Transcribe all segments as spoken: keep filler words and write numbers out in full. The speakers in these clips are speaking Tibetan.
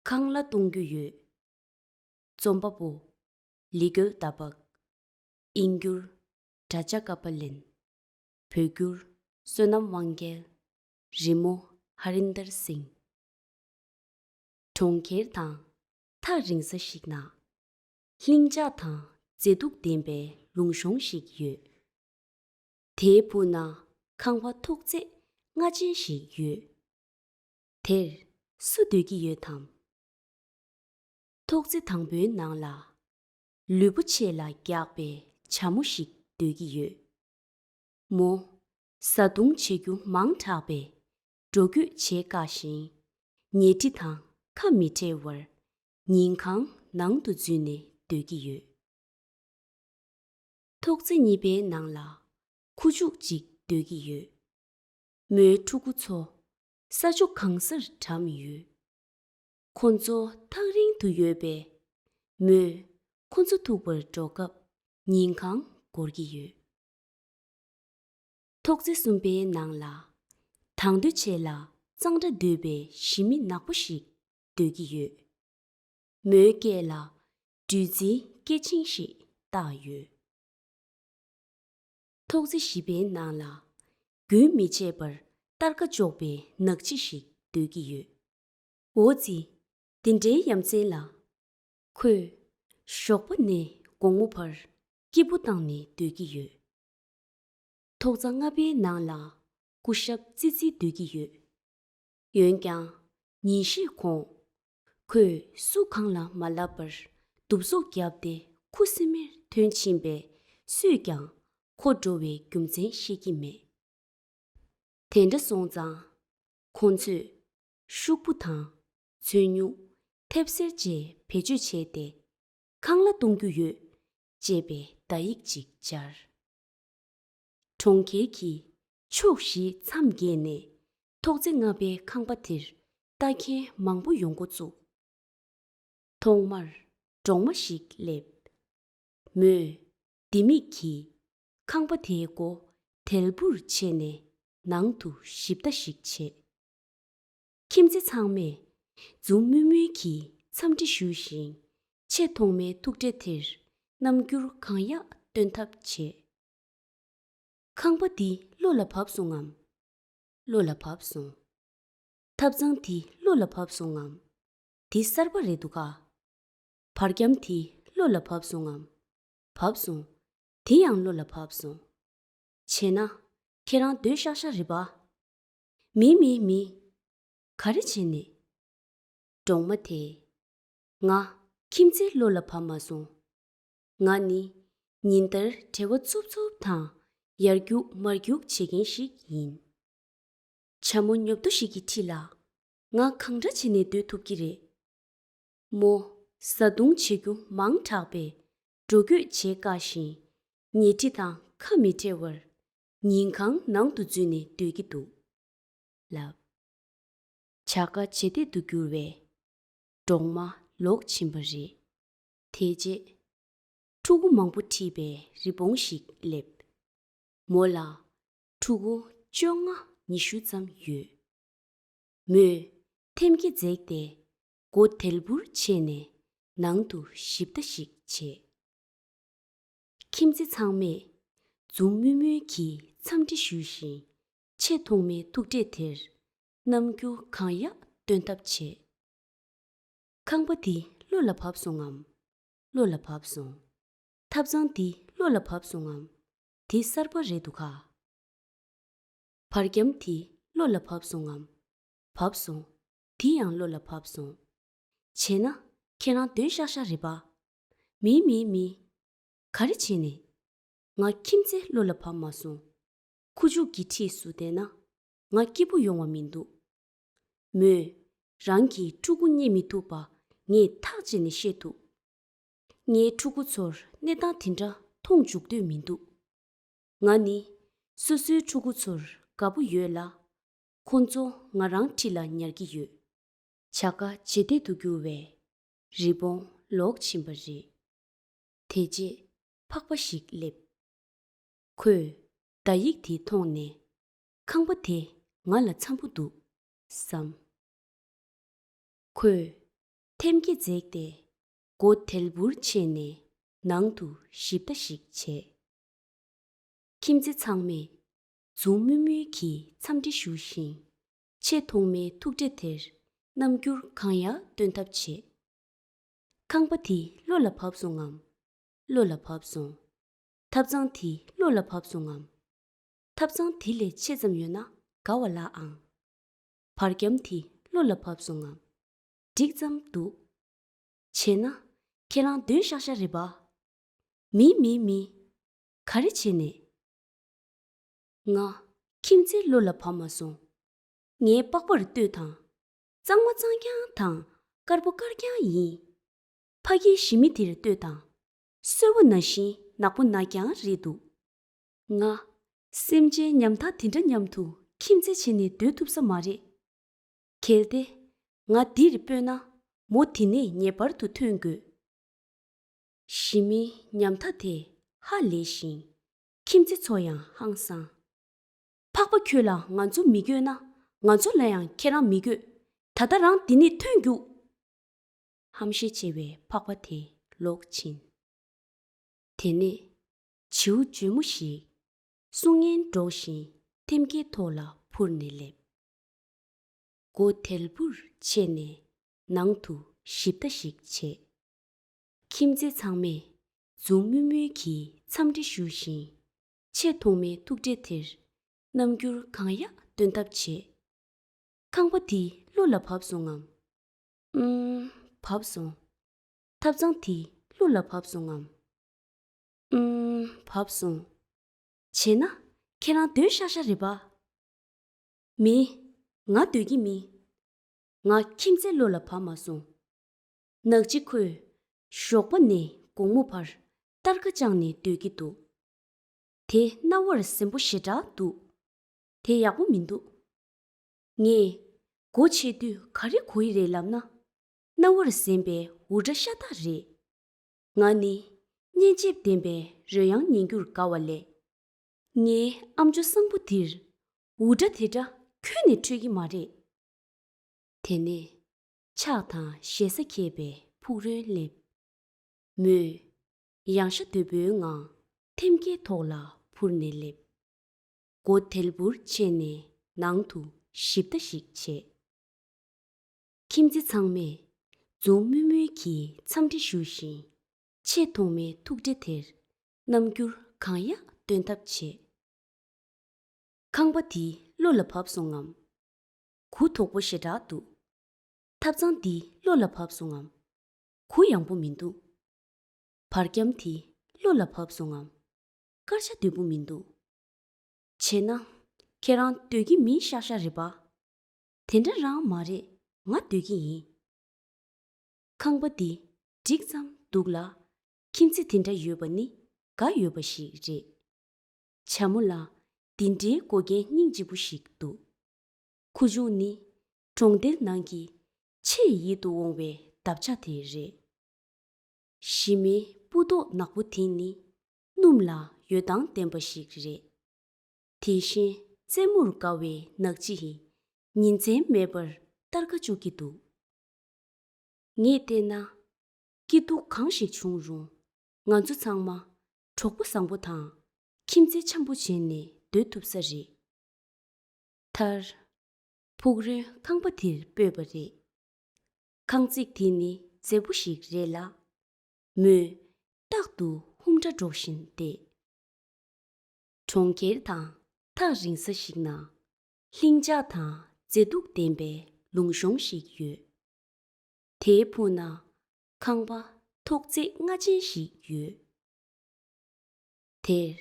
ཁང་གླ་གཏོང་རྒྱུ་ཡོད། རྩོམ་པ་པོ། ལི་གོལ་ཏ་པག་དབྱིན་སྒྱུར། བྲ་ཅ་ཀ་པ་ལེན། བོད་སྒྱུར། བསོད་ནམས་དབང་རྒྱལ། རི་མོ། ཧ་རིན་དར་སིང་། གྲོང་ཁྱེར་དང་ཐག་རིང་ས་ཞིག་ན། ལྷིང་འཇགས་དང་མཛེས་སྡུག་ལྡན་པའི་ལུང་གཤོང་ཞིག་ཡོད། དེའི་སྦུག་ན་ཁང་པ་ཐོག་བརྩེགས་ལྔ་ཅན་ཞིག་ཡོད། དེར་སུ་སྡོད་ཀྱི་ཡོད་དམ། ཐོག་བརྩེགས་དང་པོའི་ནང་ལ། ལུས་པོ་ཆེ་ལ་རྒྱགས་པའི་བྱ་མོ་ཞིག་སྡོད་ཀྱི་ཡོད། མོ། བཟའ་བཏུང་བྱེད་རྒྱུ་མང་དྲགས་པས་འགྲོ་སྐྱོད་བྱེད་དཀའ་ཞིང་། ཉལ་ཁྲི་དང་ཁ་མི་འཕྲད་བར་ཉིན་གང་ནང་དུ་འཛུལ་ནས་སྡོད་ཀྱི་ཡོད། ཐོག་བརྩེགས་གཉིས་པའི་ནང་ལ་ཁུ་བྱུག་ཅིག་སྡོད་ཀྱི་ཡོད། མོའི་ཕྲུ་གུ་ཚོ་ས་ཕྱོགས་གང་སར་འགྲམས་ཡོད། ཁོ་ཚོ་ཐག་རིང་དུ་ཡོད་པས། མོས་ཁོ་ཚོ་ཐུག་པར་འགྲོ་སྐབས་ཉིན་གང་འགོར་གྱི་ཡོད། ཐོག་བརྩེགས་གསུམ་པའི་ནང་ལ། དང་དོད་ཆེ་ལ་གཙང་སྦྲ་འདོད་པའི་ཞི་མི་ནག་པོ་ཞིག་སྡོད་ཀྱི་ཡོད། མོའི་སྐེ་ལ་བདུད་རྩིའི་སྐེ་ཆེན་ཞིག་བཏགས་ཡོད། ཐོག་བརྩེགས་བཞི་པའི་ནང་ལ། རྒྱུན་མི་ཆད་པར་གཏར་ཁ་གཅོག་པའི་ནག་ཕྱི་ཞིག་སྡོད་ཀྱི་ཡོད། འོ་ཙི། དེ་འདྲའི་ཡ་མཚན་ལ། ཁོས་ཞོགས་པ་ནས་དགོང་མོ་བར་སྐྱིད་པོ་བཏང་ནས་སྡོད་ཀྱི་ཡོད། ཐོག་བརྩེགས་ལྔ་པའི་ནང་ལ་སྐུ་ཞབས་ཙི་ཙི་སྡོད་ཀྱི་ཡོད། འོན་ཀྱང་ཉིན་ཤས་གོང་། ཁོས་སུ་གང་ལ་མ་ལབ་པར་གདུབ་སོག་བརྒྱབ་སྟེ་ཁུ་སིམ་མེར་ཐོན་ཕྱིན་པས། སུས་ཀྱང་ཁོ་འགྲོ་བའི་རྒྱུ་མཚན་ཤེས་ཀྱི་མེད། དེ་འདྲ་སོང་ཙང་། ཁོ་ཚོས་ཤོག་བུ་དང་ཚོན་སྨྱུག་ཐེབས་སེར་བཅས་བེད་སྤྱོད་བྱས་ཏེ། ཁང་གླ་གཏོང་རྒྱུ་ཡོད་ཅེས་པའི་བརྡ་ཡིག་ཅིག་སྦྱར། གྲོང་ཁྱེར་གྱི་ཕྱོགས་བཞིའི་མཚམས་བརྒྱད་ནས་ཐོག་བརྩེགས་ལྔ་པའི་ཁང་པ་དེར་ལྟ་མཁན་མང་པོ་ཡོང་འགོ་བཙུགས། ཐོག་མར་གྲོག་མ་ཞིག་སླེབས། མོས་ལྡེ་མིག་གིས་ཁང་པ་དེའི་སྒོ་དལ་བུར་ཕྱེ་ནས་ནང་དུ་ཞིབ་ལྟ་ཞིག་བྱས། ཁྱིམ་མཚེས་ཚང་མས་འཛུམ་དམུལ་དམུལ་གྱིས་འཚམས་འདྲི་ཞུས་ཤིང་། ཆེས་ཐོག་མའི་ཐུག་འཕྲད་དེར་རྣམ་འགྱུར་གང་ཡག་སྟོན་ཐབས་བྱས། ཁང་པ་འདི་བློ་ལ་བབས་སོང་ངམ། བློ་ལ་བབས་སོང་། ཐབ་ཚང་འདི་བློ་ལ་བབས་སོང་ངམ། འདི་གསར་པ་རེད་འདུག་ག། བར་ཁྱམས་འདི་བློ་ལ་བབས་སོང་ངམ། བབས་སོང་། འདི་ཡང་བློ་ལ་བབས་སོང་། བྱས་ན། ཁྱེད་རང་སྡོད་ཤག་ཤག་རེད་པ། མི་མི་མི། ག་རེ་བྱས་ནས། གྲོག་མ་དེས། ང་ཁྱིམ་མཚེས་བློ་ལ་བབས་མ་སོང་། ང་ནི་ཉིན་ལྟར་བྲེལ་བ་འཚུབ་འཚུབ་དང་ཡར་རྒྱུག་མར་རྒྱུག་བྱེད་མཁན་ཞིག་ཡིན། བྱ་མོ་ཉོབ་ཏོ་ཞིག་གི་འཁྲིས་ལ་ང་གང་འདྲ་བྱས་ནས་སྡོད་ཐུབ་ཀྱི་རེད། མོ་བཟའ་བཏུང་བྱེད་རྒྱུ་མང་དྲགས་པས་འགྲོ་སྐྱོད་བྱེད་དཀའ་ཞིང་། ཉལ་ཁྲི་དང་ཁ་མི་འཕྲད་བར་ཉིན་གང་ནང་དུ་འཛུལ་ནས་སྡོད་ཀྱི་འདུག་ལབ། བྱ་དཀའ་བྱེད་གཏད་དུ་གྱུར་བའི་གྲོག་མ་ལོག་ཕྱིན་པ་རེད། དེ་རྗེས། ཕྲུ་གུ་མང་པོ་ཁྲིད་པའི་རི་བོང་ཞིག་སླེབས། མོ་ལ་ཕྲུ་གུ་བཅོ་ལྔ་ཉི་ཤུ་ཙམ་ཡོད། མོས་ཐེམ་སྐས་འཛེགས་ཏེ་སྒོ་དལ་བུར་ཕྱེ་ནས་ནང་དུ་ཞིབ་ལྟ་ཞིག་བྱས། ཁྱིམ་མཚེས་ཚང་མས་འཛུམ་དམུལ་དམུལ་གྱིས་འཚམས་འདྲི་ཞུས་ཤིང་། ཆེས་ཐོག་མའི་ཐུག་འཕྲད་དེར་རྣམ་འགྱུར་གང་ཡག་སྟོན་ཐབས་བྱས། ཁང་པ་འདི་བློ་ལ་བབས་སོང་ངམ། བློ་ལ་བབས་སོང་། ཐབ་ཚང་འདི་བློ་ལ་བབས་སོང་ངམ། འདི་གསར་པ་རེད་འདུག་ག། བར་ཁྱམས་འདི་བློ་ལ་བབས་སོང་ངམ། བབས་སོང་། འདི་ཡང་བློ་ལ་བབས་སོང་། བྱས་ན་ཁྱེད་རང་སྡོད་ཤག་ཤག་རེད་པ། མི་མི་མི། ག་རེ་བྱས་ནས། ང་ཁྱིམ་མཚེས་བློ་ལ་བབས་མ་སོང་། ཁུ་བྱུག་གི་འཁྲིས་སུ་བསྡད་ན་ང་སྐྱིད་པོ་ཡོང་བ་མི་འདུག། མོས་རང་གི་ཕྲུ་གུ་རྙེད་མི་ཐུབ་པ་ངས་ཐག་བཅད་ནས་ཤེས་ཐུབ། ངའི་ཕྲུ་གུ་ཚོར་གནས་སྟངས་དེ་འདྲ་མཐོང་འཇུག་འདོད་མི་འདུག། ང་ནི་སོ་སོའི་ཕྲུ་གུ་ཚོར་དགའ་པོ་ཡོད་ལ། ཁོ་ཚོ་ང་རང་འཁྲིས་ལ་ཉར་གྱི་ཡོད། བྱ་དཀའ་བྱེད་གཏད་དུ་གྱུར་བའི་རི་བོང་ལོག་ཕྱིན་པ་རེད། དེ་རྗེས་ཕག་པ་ཞིག་སླེབས། ཁོས་བརྡ་ཡིག་དེ་མཐོང་ནས། ཁང་པ་དེ་ང་ལ་འཚམ་པོ་འདུག་བསམ། ཁོས་ ཐེམ་སྐས་འཛེགས་ཏེ། སྒོ་དལ་བུར་ཕྱེ་ནས་ནང་དུ་ཞིབ་ལྟ་ཞིག་བྱས། ཁྱིམ་མཚེས་ཚང་མས་འཛུམ་དམུལ་དམུལ་གྱིས་འཚམས་འདྲི་ཞུ་ཞིང་། ཆེས་ཐོག་མའི་ཐུག་འཕྲད་དེར་རྣམ་འགྱུར་གང་ཡག་སྟོན་ཐབས་བྱས། ཁང་པ་དེ་བློ་ལ་བབས་སོང་ངམ། བློ་ལ་བབས་སོང་། ཐབ་ཚང་དེ་བློ་ལ་བབས་སོང་ངམ། ཐབ་ཚང་དེ་ལས་ཆེ་ཙམ་ཡོད་ན་དགའ་བ་ལ་ཨང་། བར་ཁྱམས་དེ་བློ་ལ་བབས་སོང་ངམ། འགྲིག་ཙམ་འདུག་བྱས་ན་ཁྱེད་རང་འདོད་ཤག་ཤག་རེད་པ། མི་མི་མི། ག་རེ་བྱས་ནས། ང་ཁྱིམ་མཚེས་བློ་ལ་བབས་མ་སོང་། ངའི་པགས་པར་ལྟོས་དང་། གཙང་མ་གཙང་རྐྱང་དང་དཀར་པོ་དཀར་རྐྱང་ཡིན། ཕ་གིའི་ཞི་མི་དེར་ལྟོས་དང་། སོལ་བ་ན་བཞིན་ནག་པོ་ནག་རྐྱང་རེད་འདུག་ང་སེམས་ཅན་ཉམ་ཐག་དེ་འདྲ་མཉམ་དུ་ཁྱིམ་མཚེས་བྱས་ནས་སྡོད་ཐུབ་ས་མ་རེད། གལ་ཏེ་ང་འདིར་སྤོས་ན་མོ་དེ་ནས་ངེས་པར་དུ་ཐོན་དགོས། ཞི་མིའི་ཉམ་ཐག་དེ་ཧ་ལས་ཤིང་། ཁྱིམ་མཚེས་ཚོ་ཡང་ཧང་སང་། ཕག་པ་ཁྱོད་ལ་ང་ཚོ་མི་དགོས་ན་ང་ཚོ་ལ་ཡང་ཁྱེད་རང་མི་དགོས། ད་ལྟ་རང་འདི་ནས་ཐོན་རྒྱུགས། ཧམ་ཤེད་ཆེ་བའི་ཕག་པ་དེ་ལོག་ཕྱིན། དེ་ནས་བྱིའུ་འཇོལ་མོ་ཞིག་སྲུང་ངན་སྒྲོག་བཞིན་ཐེམ་སྐས་ཐོག་ལ་འཕུར་ནས་སླེབས། སྒོ་དལ་བུར་ཕྱེ་ནས་ནང་དུ་ཞིབ་ལྟ་ཞིག་བྱས། ཁྱིམ་མཚེས་ཚང་མས་འཛུམ་དམུལ་དམུལ་གྱིས་འཚམས་འདྲི་ཞུ་བཞིན། ཆེས་ཐོག་མའི་ཐུག་འཕྲད་དེར་རྣམ་འགྱུར་གང་ཡག་སྟོན་ཐབས་བྱས། ཁང་པ་འདི་བློ་ལ་བབས་སོང་ངམ། ཨུམ། བབས་སོང་། ཐབ་ཚང་འདི་བློ་ལ་བབས་སོང་ངམ། ཨུམ། བབས་སོང་། བྱས་ན་ཁྱེད་རང་སྡོད་ཤག་ཤག་རེད་པ། མི། ང་སྡོད་ཀྱི་མིན། ང་ཁྱིམ་མཚེས་བློ་ལ་བབས་མ་སོང་། ནག་ཅི་ཁོས་ཞོགས་པ་ནས་དགོང་མོ་བར་སྟར་ཁ་བཅངས་ནས་སྡོད་ཀྱི་འདུག་དེ་རྣ་བར་གཟན་པོ་ཞེ་དྲག་འདུག་དེ་ཡག་པོ་མི་འདུག་ངས་སྒོ་ཕྱེ་དུས་ག་རེ་གོ་ཡི་རེད་ལབ་ན། རྣ་བར་གཟན་པའི་འུར་སྒྲ་ཤ་སྟག་རེད། ང་ནི་སྙན་འཇེབས་ལྡན་པའི་རོལ་དབྱངས་ཉན་རྒྱུར་དགའ་བ་ལས། ངའི་ཨ་མཆོག་བཟང་པོ་འདིར་འུར་སྒྲ་དེ་འདྲ་ཁྱོན་ནས་འཕྲོད་ཀྱི་མ་རེད། དེ་ནས་ཕྱག་དང་ཞེ་ས་འཁྱེར་བའི་ཕུག་རོན་སླེབས། མོས་ཡང་ཤ་དོད་པོའི་ངང་ཐེམ་སྐས་ཐོག་ལ་འཕུར་ནས་སླེབས། སྒོ་དལ་བུར་ཕྱེ་ནས་ནང་དུ་ཞིབ་ལྟ་ཞིག་བྱས། ཁྱིམ་མཚེས་ཚང་མས་འཛུམ་དམུལ་དམུལ་གྱིས་འཚམས་འདྲི་ཞུ་བཞིན། ཆེས་ཐོག་མའི་ཐུག་འཕྲད་དེར་རྣམ་འགྱུར་གང་ཡག་སྟོན་ཐབས་བྱས། ཁང་པ་འདི་བློ་ལ་བབས་སོང་ངམ། གུ་དོག་པོ་ཞེ་དྲག་འདུག་ཐབ་ཚང་འདི་བློ་ལ་བབས་སོང་ངམ། གུ་ཡངས་པོ་མི་འདུག་བར་ཁྱམས་དེ་བློ་ལ་བབས་སོང་ངམ། དཀར་ཆ་དོད་པོ་མི་འདུག་བྱས་ན་ཁྱེད་རང་སྡོད་ཀྱི་མིན་ཤག་ཤག་རེད་པ། དེ་འདྲ་རང་མ་རེད། ང་སྡོད་ཀྱི་ཡིན། ཁང་པ་འདི་འགྲིག་ཙམ་འདུག་ལ། ཁྱིམ་མཚེས་དེ་འདྲ་ཡོད་པ་ནི་དགའ་ཡོད་པ་ཞིག་རེད། བྱ་མོ་ལ་འདི་འདྲའི་འགོག་རྐྱེན་སྙིང་རྗེ་པོ་ཞིག་འདུག་ཁུ་བྱུག་ནི་གྲོང་རྡལ་ནང་གི་ཆེས་ཡིད་དུ་འོང་བའི་འདབ་ཆགས་དེ་རེད། ཞི་མིའི་སྤུ་མདོག་ནག་པོ་དེ་ནི་སྣུམ་ལ་འོད་མདངས་ལྡན་པ་ཞིག་རེད། དེ་བཞིན་རྩེད་མོར་དགའ་བའི་ནག་ཅི་ཡིས་ཉིན་མཚན་མེད་པར་སྟར་ཁ་གཅོག་གི་འདུག་ངས་བལྟས་ན། སྐྱིད་སྡུག་གང་ཞིག་བྱུང་རུང་། ང་ཚོ་ཚང་མ་གྲོགས་པོ་བཟང་པོ་དང་ཁྱིམ་མཚེས་འཆམ་པོ་བྱས་ནས་སྡོད་ཐུབ་ས་རེད། མཐར། ཕུག་རོན་ཁང་པ་དེར་སྤོས་པ་རེད། ཁང་བརྩེགས་དེ་ནི་མཛེས་པོ་ཞིག་རེད་ལ། མོས་རྟག་ཏུ་ཧུམ་སྒྲ་སྒྲོག་བཞིན་བསྡད། གྲོང་ཁྱེར་དང་ཐག་རིང་ས་ཞིག་ན་ལྷིང་འཇགས་དང་མཛེས་སྡུག་ལྡན་པའི་ལུང་གཤོང་ཞིག་ཡོད། དེའི་ཕུ་ན་ཁང་པ་ཐོག་བརྩེགས་ལྔ་ཅན་ཞིག་ཡོད། དེར་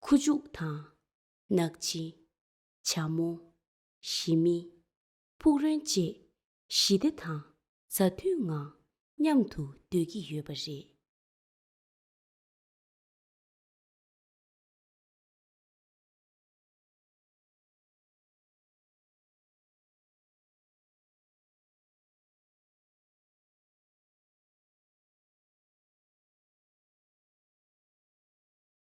ཁུ་བྱུག་དང་ནག་ཅི། བྱ་མོ། ཞི་མི། ཕུག་རོན་བཅས་ཞི་བདེ་དང་མཛའ་མཐུན་ངང་མཉམ་དུ་སྡོད་ཀྱི་ཡོད་པ་རེད།